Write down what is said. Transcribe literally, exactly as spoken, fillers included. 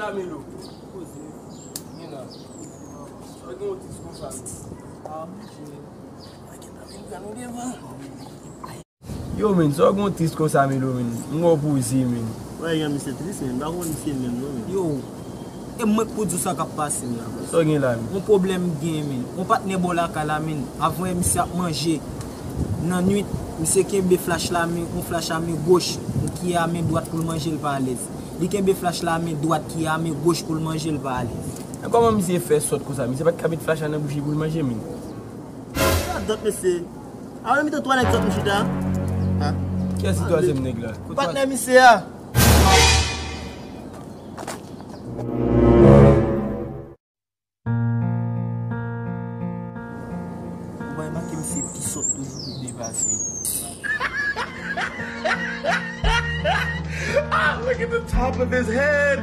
Camilo. Koze. Nina. Sa gen yon tris konsa, men. Ah, monchè. Mwen gen nan vin pran nou devan. Yo, men, sa gen yon tris konsa, Milo, men. M wè w poze, men. Wè, yon misye tris, men. M pa konn misye menm, non, men. Yo, e mwen k pou di w sa k ap pase m la, bòs. Sa w gen la, men? Yon pwoblèm m gen, men. Yon patnè bò lakay la, men. Avan yè misye ap manje. Nan nwit, misye kenbe flach la, men, yon flach a men goch, yon kiyè a men dwat pou l manje, l pa alèz. Li kenbe flach la a men dwat, kiyè a men goch pou l manje, l pa alèz. E kòman misye fè sòt konsa? Misye pa t ka met flach la nan bouch li pou l manje, men. Sa dòt, mesye. A, wi, mitan twa nèg sòt m chita. Ha? Kiyès ki twazyèm nèg la? Patnè misye a. Ou pa remake misye pi sòt toujou pou depase. Ah, look at the top of his head.